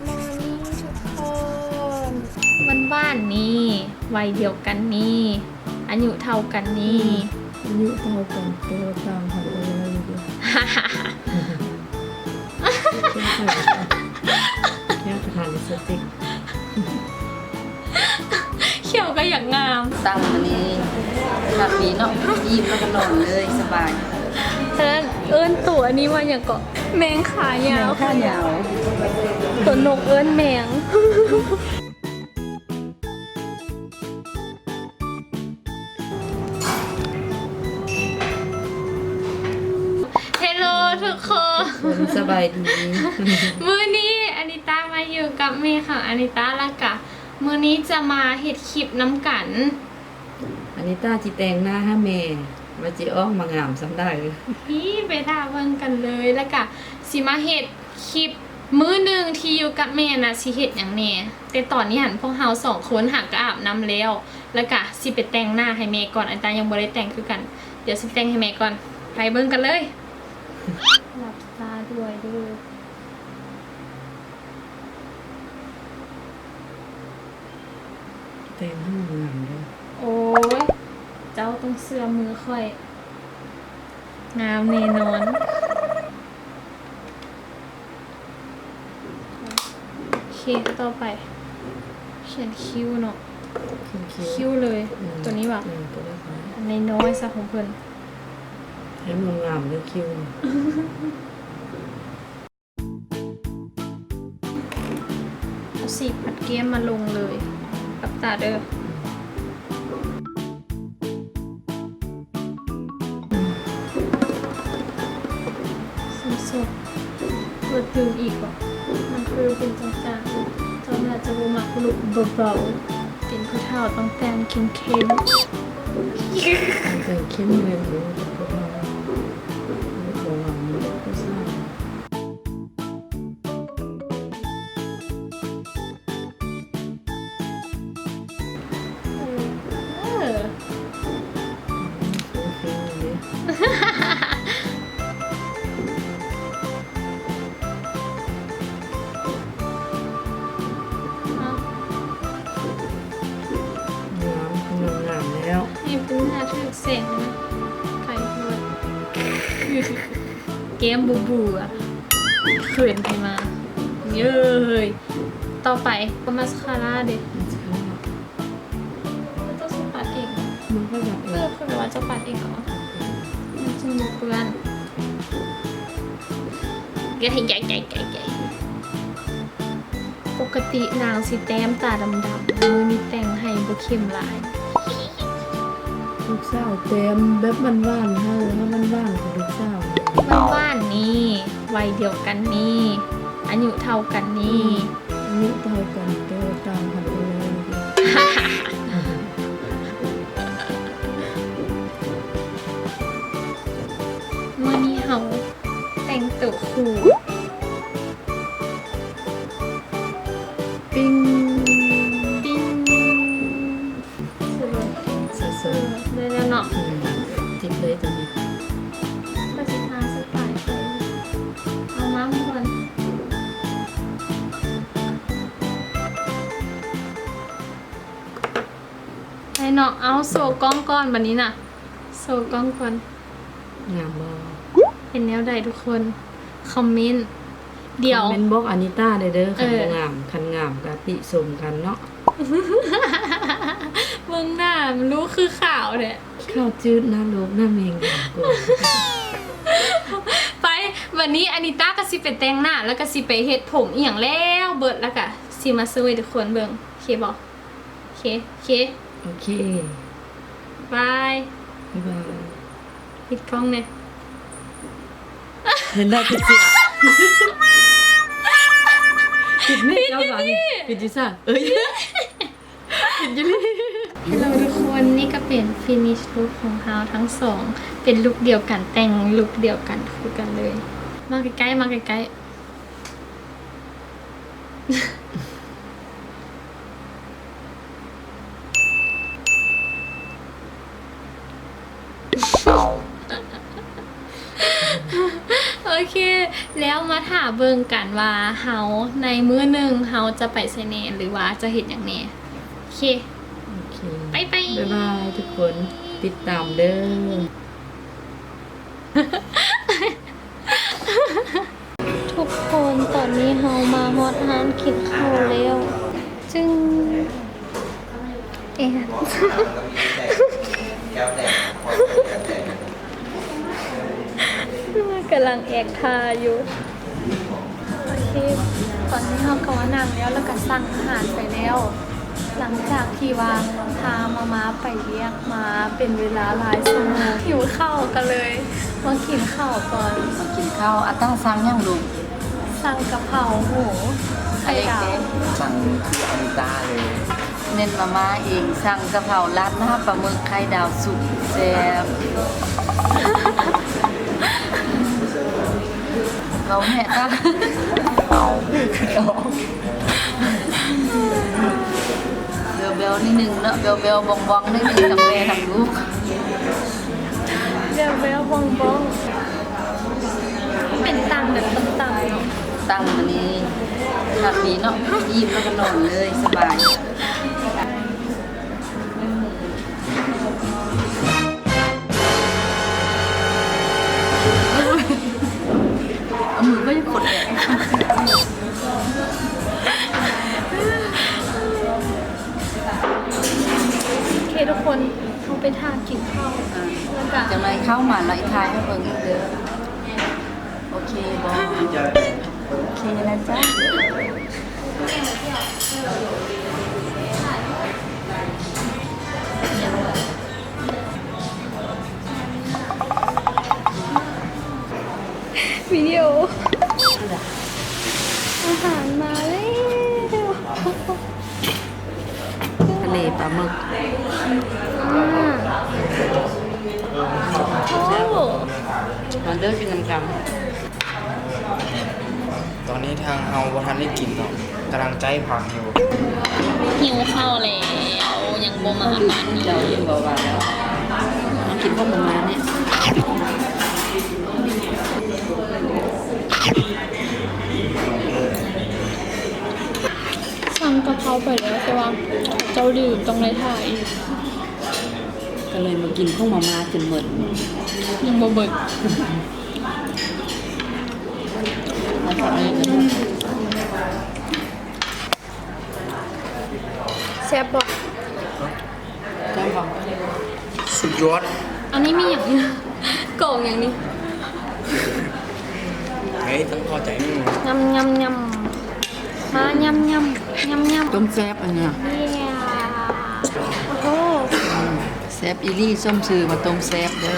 Morning ທຸກຄົນ ຫວານໆນີ້ ໄວດຽວກັນນີ້ ອາຍຸເທົ່າກັນນີ້ ອາຍຸເທົ່າກັນ ແຕ່ວ່າຕ່າງກັນເລີຍ ແຂ້ວກໍທາລິບສະຕິກ ແຂ້ວກໍຢາກງາມ ຕັ້ງອັນນີ້ຄັກດີເນາະ ອີ່ມແລ້ວກໍນອນເລີຍ ສະບາຍ. ເອີ້ນໂຕອັນນີ້ວ່າຫຍັງເກາະ? ແມງຂາຍາວ ແມງຂາຍາວ ໂຕນົກເອີ້ນແມງ. Hello ທຸກຄົນ ສະບາຍດີ ມື້ນີ້ອານິຕາມາຢູ່ກັບແມ່ຂອງອານິຕາ ແລ້ວກະມື້ນີ້ຈະມາເຮັດຄລິບນຳກັນ. ອານິຕາຊິແຕ່ງໜ້າໃຫ້ແມ່ ວ່າຊິອອກມາງາມສ່ຳໃດ ນີ້ໄປຖ້າເບິ່ງກັນເລີຍ ແລ້ວກະຊິມາເຮັດຄລິບມື້ໜຶ່ງທີ່ຢູ່ກັບແມ່ນະ ຊິເຮັດຫຍັງແດ່. ແຕ່ຕອນນີ້ຫັ້ນພວກເຮົາສອງຄົນຫາກະອາບນ້ຳແລ້ວ ແລ້ວກະຊິໄປແຕ່ງໜ້າໃຫ້ແມ່ກ່ອນ ອານິຕາຍັງບໍ່ໄດ້ແຕ່ງຄືກັນ ດຽວຊິແຕ່ງໃຫ້ແມ່ກ່ອນ ໄປເບິ່ງກັນເລີຍ. ຫຼັບຕາດ້ວຍເດີ້. ແຕ່ງໃຫ້ງາມເດີ້. ໂອ້ຍ ເຈົ້າຕ້ອງເຊື່ອມືຂ້ອຍ ງາມແນ່ນອນ. ໂອເຄ ຕໍ່ໄປຂຽນຄິ້ວເນາະ ຂຽນຄິ້ວ ຄິ້ວເລີຍ ອືມ ໂຕນີ້ຫວາ? ອືມ ໂຕນີ້ ອັນນ້ອຍໆຊະຂອງເພິ່ນ ໃຫ້ມັນງາມເດີ້ຄິ້ວ. ເອົາສີປັດແກ້ມມາລົງເລີຍ ຫຼັບຕາເດີ້. ເບິ່ງຕື່ມອີກບໍ່? ມັນຄືເປັນຈາງໆ ເຈົ້າໜ້າຈະບໍ່ມັກລຸກເບົາໆ ເປັນຜູ້ເຖົ້າຕ້ອງແຕ່ງເຂັ້ມໆ ແຕ່ງເຂັ້ມແມ່ນບໍ່? ເປັນຜູ້ເຖົ້າບໍ່ຫວັງເນາະ ຜູ້ຊາຍ. ເອີ ເອີ ງາມ ງາມແລ້ວ ນີ້ເປັນໜ້າຖືກແສງນະ ໄກໂພດ ແກ້ມບົວໆ ເຂີນຂຶ້ນມາ ເອີຍ. ຕໍ່ໄປກໍມາສະຄາຣາເດ ມາສະຄາຣາ ເຈົ້າຊິປັດເອງ ມັນກໍແບບ ເອີ ເອີ ຄືວ່າເຈົ້າປັດເອງເອົາ ມັນຈຶ່ງບໍ່ເປື້ອນ ໃຫຍ່ໆໆ. ປົກກະຕິນາງຊິແຕ້ມຕາດຳໆ ມື້ນີ້ແຕ່ງໃຫ້ບໍ່ເຂັ້ມຫຼາຍ. ລູກສາວແຕ້ມແບບຫວານໆ ໃຫ້ ໃຫ້ຫວານໆ ຄືລູກສາວ ຫວານໆນີ້ ໄວດຽວກັນນີ້ ອາຍຸເທົ່າກັນນີ້ ອືມ ອາຍຸເທົ່າກັນ ແຕ່ວ່າຕ່າງກັນເລີຍ. ມື້ນີ້ເຮົາແຕ່ງໂຕຄູ່ ປິງ ປິງ ສວຍໆ ໄດ້ແລ້ວເນາະ ອືມ ຕິດເລີຍໂຕນີ້ ກໍຊິທາສະປາຍໄປ ເອົາມາໝູ່ກ່ອນ ໄດ້ເນາະ ເອົາໂຊກ້ອງກ່ອນ ບັດນີ້ນະ ໂຊກ້ອງກ່ອນ ງາມບໍ່? ເປັນແນວໃດທຸກຄົນ? ຄອມເມັນ ດຽວ ຄອມເມັນບອກອານິຕາແດ່ເດີ້ ເອີ ຄັນບໍ່ງາມ ຄັນງາມກະຕິຊົມກັນເນາະ. ເບິ່ງໜ້າລູກຄືຂາວແທ້ ຂາວຈືດນະລູກ ໜ້າແມ່ງາມກວ່າ. ໄປ ບັດນີ້ອານິຕາກະຊິໄປແຕ່ງໜ້າ ແລ້ວກະຊິໄປເຮັດຜົມອີ່ຫຍັງແລ້ວເບິດ ແລ້ວກະຊິມາໂຊໃຫ້ທຸກຄົນເບິ່ງ ໂອເຄບໍ່? ໂອເຄ ໂອເຄ ໂອເຄ ບາຍ ບາຍ ປິດກ້ອງແດ່ ເຫັນໄດ້ ຜິດເສຍ ຜິດແມ່ນເຈົ້າຫວານີ້ ຜິດຢູ່ຊະ ເອີຍ ຜິດຢູ່ນີ້. ເຮລໂລທຸກຄົນ ນີ້ກະເປັນຟິນິຊລຸກຂອງເຮົາທັງສອງ ເປັນລຸກດຽວກັນ ແຕ່ງລຸກດຽວກັນຄືກັນເລີຍ ມາໃກ້ໆ ມາໃກ້ໆ. ໂອເຄ ແລ້ວມາຖ້າເບິ່ງກັນວ່າເຮົາໃນມື້ໜຶ່ງເຮົາຈະໄປໃສແດ່ ຫຼືວ່າຈະເຮັດຫຍັງແດ່. ໂອເຄ ໂອເຄ ໄປໆ ບາຍບາຍທຸກຄົນ ຕິດຕາມເດີ້. ທຸກຄົນ ຕອນນີ້ເຮົາມາຮອດຮ້ານກິນເຂົ້າແລ້ວ ຈຶ່ງ ແອບ ກຳລັງແອກທ່າຢູ່. ໂອເຄ ຕອນນີ້ເຮົາກໍມານັ່ງແລ້ວ ແລ້ວກໍສັ່ງອາຫານໄປແລ້ວ ຫຼັງຈາກທີ່ວ່າພາມາມາໄປວຽກມາເປັນເວລາຫຼາຍຊົ່ວໂມງ ຫິວເຂົ້າ ກໍເລີຍມາກິນເຂົ້າກ່ອນ. ມາກິນເຂົ້າ. ອາຕ້າສັ່ງຫຍັງລູກ? ສັ່ງກະເພົາໝູໄຂ່ດາວ. ສັ່ງຄືອານິຕ້າເລີຍ. ແມ່ນມາມ່າເອງ ສັ່ງກະເພົາລາດໜ້າປາໝຶກໄຂ່ດາວສຸກແຊບ. ເວົ້າແມ່ຕາ ແບວໆ ໜ້ອຍໜຶ່ງເນາະ ແບວໆ ບອງໆ ໜ້ອຍໜຶ່ງ ທັງແມ່ທັງລູກ ແບວໆ ບອງໆ. ເປັນຕັ່ງແບບຕ່ຳໆ ເນາະ ຕັ່ງອັນນີ້ຄັກດີເນາະ ອີ່ມແລ້ວກໍນອນເລີຍ ສະບາຍ. ເອົາມືໄປກົດແອບ. ໂອເຄທຸກຄົນ ເຮົາໄປຖ້າກິນເຂົ້າ ອ່າ ແລ້ວກະ ຈັ່ງໃດເຂົ້າມາແລ້ວ ອີກຖ່າຍໃຫ້ເບິ່ງອີກເດີ້. ໂອເຄບໍ່? ໂອເຄນະຈ໊ະ. ວິດີໂອ ອາຫານມາແລ້ວ. ທະເລປາໝຶກ ອ່າ ໂອ້ ມາເດີກິນນຳກັນ. ຕອນນີ້ທາງເຮົາບໍ່ທັນໄດ້ກິນເນາະ ກຳລັງໃຈຜັກຢູ່. ຫິວເຂົ້າແລ້ວ ຍັງບໍ່ມາບ້ານນີ້. ເຈົ້າກິນບໍ່ຫວານແລ້ວ ມາກິນພວກໝູມານີ້. ສັ່ງກະເພົາໄປແລ້ວ ແຕ່ວ່າເຈົ້າລືມ ຕ້ອງໄດ້ຖ້າອີກ ກໍເລີຍມາກິນພວກໝູມາຈົນໝົດ ຍັງບໍ່ເບິດ. ແຊບບໍ່? ແຊບບໍ່? ສຸດຍອດ. ອັນນີ້ມີຫຍັງ? ກອງຫຍັງນີ້? ເຮີ້ຍ ຕ້ອງພໍໃຈໜຶ່ງ. ຍຳ ຍຳ ຍຳ ມາ ຍຳ ຍຳ ຍຳ ຍຳ. ຕົ້ມແຊບອັນເນີ້ຍ. ໂອ້ໂຫ ແຊບອີ່ຫຼີ ສົມຊື່ວ່າຕົ້ມແຊບເດີ້.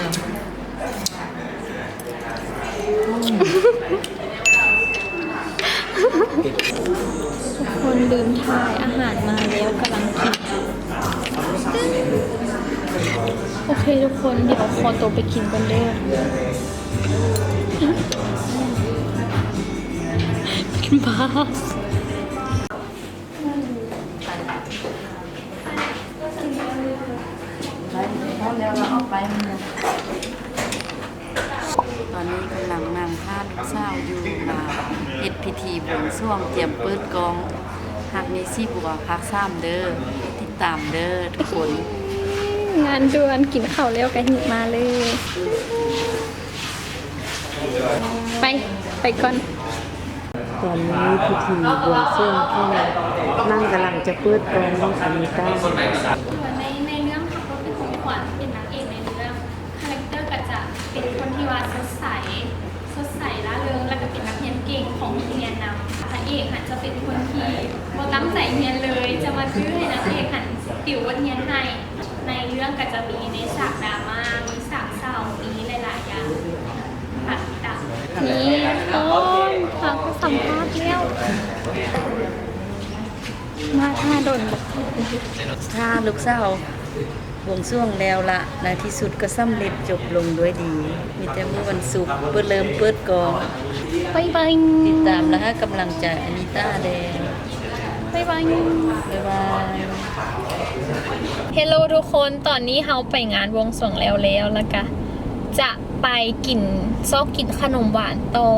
ທຸກຄົນລືມຖ່າຍ ອາຫານມາແລ້ວ ກຳລັງກິນ. ໂອເຄທຸກຄົນ ດຽວຂໍຕົວໄປກິນກ່ອນເດີ້. ເປັນບ້າ. ຕອນນີ້ກຳລັງນັ່ງຖ້າລູກສາວຢູ່ ມາເຮັດພິທີບວງສວງ ຕຽມເປີດກ້ອງ ຮັກນີ້ສີບົວ ພາກສາມເດີ້ ຕິດຕາມເດີ້ທຸກຄົນ. ງານດ່ວນ ກິນເຂົ້າແລ້ວກະຫິບມາເລີຍ. ໄປ ໄປກ່ອນ. ຕອນນີ້ພິທີບວງສວງແລ້ວ ນັ່ງກຳລັງຈະເປີດກ້ອງເນາະ ອານິຕ້າ. ໃນ ໃນເລື່ອງຮັກກໍຄືຂອງຂວັນ ເປັນນາງເອກໃນເລື່ອງ ຄາແຣັກເຕີກໍຈະເປັນຄົນທີ່ວ່າສົດໃສ ສົດໃສ ລ່າເລີງ ແລ້ວກໍເປັນນັກຮຽນເກັ່ງຂອງໂຮງຮຽນນຳ. ພະເອກຫັ້ນຈະເປັນຄົນທີ່ບໍ່ຕັ້ງໃຈຮຽນເລີຍ ຈະມາຈື່ໃຫ້ນາງເອກຫັ້ນຕິວບົດຮຽນໃຫ້. ໃນເລື່ອງກໍຈະມີໃນສາກດຣາມາ ມີສາກເສົ້າ ມີຫຼາຍໆຢ່າງ. ຝາກຕິດຕາມ. ນີ້ທຸກຄົນ ເຮົາກໍສຳພາດແລ້ວ ມາຖ້າດົນ. ຖ້າລູກສາວ ບວງສວງແລ້ວລະ ໃນທີ່ສຸດກໍສຳເລັດຈົບລົງດ້ວຍດີ. ມີແຕ່ມື້ວັນສຸກ ເປີດເລີ່ມເປີດກ້ອງ. ບາຍບາຍ. ຕິດຕາມ ແລະ ໃຫ້ກຳລັງໃຈອານິຕ້າແດ່. ບາຍບາຍ. ບາຍບາຍ. ເຮລໂລທຸກຄົນ ຕອນນີ້ເຮົາໄປງານບວງສວງແລ້ວແລ້ວ ແລ້ວກະຈະ ໄປກິນ ຊອກກິນຂະໜົມຫວານຕໍ່.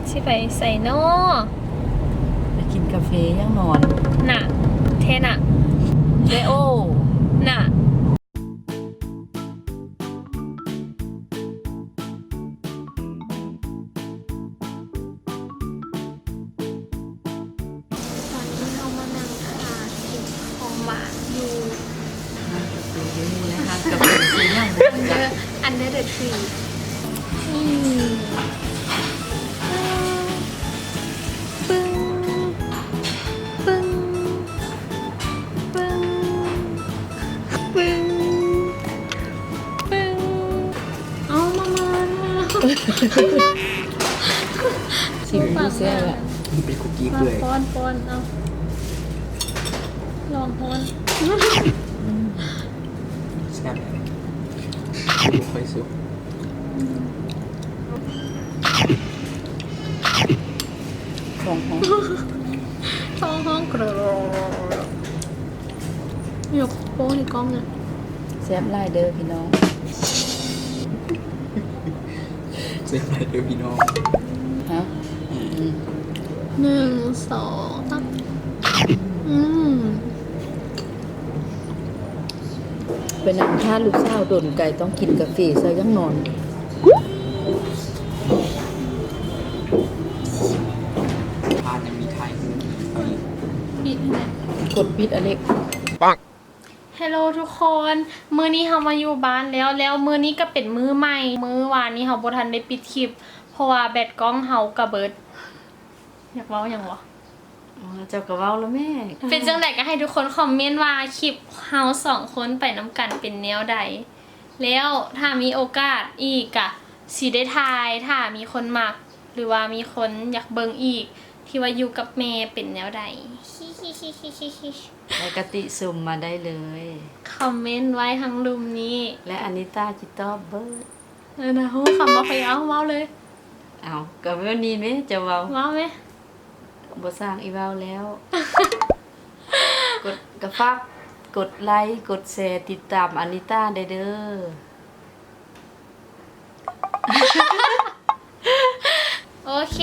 ຊິໄປໃສນໍ? ໄປກິນກາເຟຢ່າງນອນ. ນະ ແທ້ນະ ເດໂອ ນະ. ຕອນນີ້ເຮົາມານັ່ງຖ້າກິນຂອງຫວານຢູ່ ຮ້ານກາເຟຢູ່ໃນຮ້ານກາເຟຊື່ຫຍັງ Under Under the Tree ນີ້ ປຶ້ງ ປຶ້ງ ປຶ້ງ ປຶ້ງ ປຶ້ງ ປຶ້ງ. ເອົາ ມາ ມາ ມາ ຊິມດູແຊບລະ. ມັນເປັນຄຸກກີ້ເປື່ອຍ. ມາປ້ອນ ປ້ອນ ເອົາ ລອງປ້ອນ. ແຊບ ບໍ່ຄ່ອຍສຸກ. ທ້ອງຮ້ອງ ທ້ອງຮ້ອງ ຢາກໂປ້ໃຫ້ກ້ອງນະ. ແຊບຫຼາຍເດີພີ່ນ້ອງ ແຊບຫຼາຍເດີພີ່ນ້ອງ. ຮະ ອືມ ໜຶ່ງ ສອງ ສາມ ອືມ. ໄປນັ່ງຖ້າລູກສາວດົນໄກ ຕ້ອງກິນກາເຟຊະຢ່າງນອນ. ປິດໃຫ້ແດ່ ກົດປິດອາເລັກ. ເຮລໂລທຸກຄົນ ມື້ນີ້ເຮົາມາຢູ່ບ້ານແລ້ວ ແລ້ວມື້ນີ້ກໍເປັນມື້ໃໝ່. ມື້ວານນີ້ເຮົາບໍ່ທັນໄດ້ປິດຄລິບ ເພາະວ່າແບັດກ້ອງເຮົາກະເບິດ. ຢາກເວົ້າຫຍັງບໍ່? ອໍ ເຈົ້າກໍເວົ້າລະແມ້. ເປັນຈັ່ງໃດກໍໃຫ້ທຸກຄົນຄອມເມັນວ່າຄລິບເຮົາສອງຄົນໄປນຳກັນເປັນແນວໃດ ແລ້ວຖ້າມີໂອກາດອີກກະຊິໄດ້ຖ່າຍ ຖ້າມີຄົນມັກ ຫຼືວ່າມີຄົນຢາກເບິ່ງອີກ ທີ່ວ່າຢູ່ກັບແມ່ເປັນແນວໃດ. ແລ້ວກໍຕິຊົມມາໄດ້ເລີຍ ຄອມເມັນໄວ້ທາງລຸ່ມນີ້ ແລະ ອານິຕາຊິຕອບເບີດ. ເອີນະ ຮູ້ຄຳບໍ່ຄ່ອຍເອົາ ເວົ້າເລີຍ. ເອົາ ກໍແບບນີ້ແມ້ ເຈົ້າເວົ້າ ເວົ້າແມ້. ບໍ່ສ້າງອີເວົ້າແລ້ວ. ກົດ ກໍຝາກກົດໄລ ກົດແຊ ຕິດຕາມອານິຕາໄດ້ເດີ. ໂອເຄ